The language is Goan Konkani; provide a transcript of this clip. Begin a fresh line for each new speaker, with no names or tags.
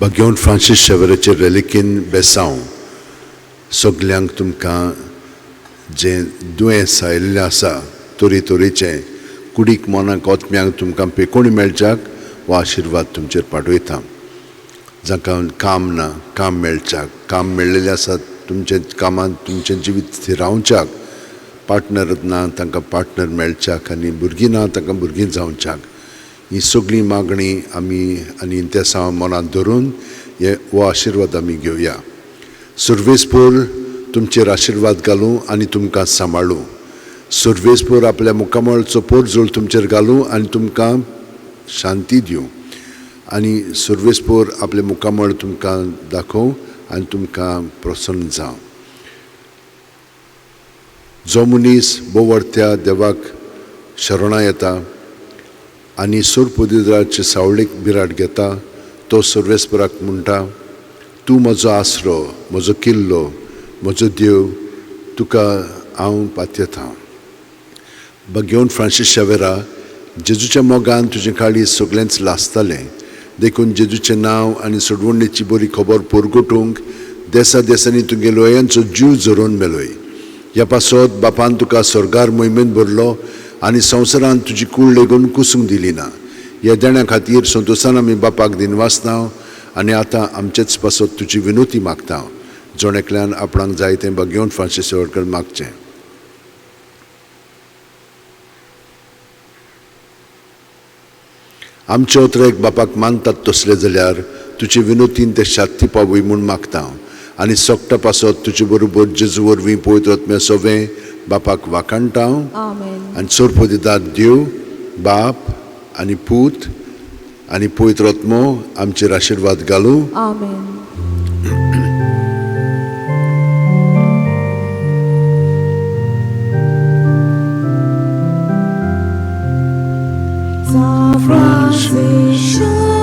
भाग्यवंत फ्रांसीस शेवराचे रेलिकेन बेसांव सगल्यांक तुमकां जें दुयेंस आयिल्लें आसा तरेतरेचें कुडीक मनाक आत्म्यांक तुमकां पेकोणी मेळच्याक हो आशिर्वाद तुमचेर पाठयता. जांकां काम ना काम मेळच्याक, काम मेळ्ळेलें आसा तुमचें कामांत तुमचें जिवीत थिरावच्याक, पार्टनर ना तांकां पार्टनर मेळच्याक आनी भुरगीं ना तांकां भुरगीं जावच्याक, ही सगळीं मागणी आमी आनी इंतेसांव मनांत धरून हे हो आशिर्वाद आमी घेवया. सर्वेस्पोर तुमचेर आशिर्वाद घालूं आनी तुमकां सांबाळूं. सर्वेस्पोर आपल्या मुखामळचो पोरजोळ तुमचेर घालूं आनी तुमकां शांती दिवं आनी सर्वेस्पोर आपले मुखामळ तुमकां दाखोवं आनी तुमकां प्रसन्न जावं. जो मनीस बोवरत्या देवाक शरणां येता आनी सोरपोदिद्राचे सावळेक बिराट घेता तो सर्वेस्पराक म्हणटा, तूं म्हजो आसरो, म्हजो किल्लो, म्हजो देव, तुका हांव पातयेता. भाग्यवंत फ्रांसीस शेवेरा, जेजूच्या मोगान तुजें काळीज सगळेंच लासतालें, देखून जेजूचें नांव आनी सोडवणेची बरी खबर परगटूंक देसा देसांनी तुगे लोयांचो जीव झरोवन मेलोय. ह्या पासत बापान तुका स्वर्गार मोहिमेंत भरलो आनी संवसारांत तुजी कूळ लेगून कुसूंक दिली ना. ह्या देण्या खातीर संतोशान आमी बापाक दिनवासता आनी आतां आमचेच पासत तुजी विनोती मागता. जण एकल्यान आपणाक जाय तें भाग्यवंत फ्रांसीस शेवटकर मागचें. आमचे उतरेक बापाक मानतात तसले जाल्यार तुजे विनोतीन ते शांती पावय म्हूण मागता आनी सोकटा पासत तुजे बरोबर जेजू वरवीं पवित्र आत्म्या सोवें बापाक वाखाणटा. आनी सोरपोदिदार देव बाप आनी पूत आनी पवित्र आत्मो आमचेर आशिर्वाद घालूं.
Francis.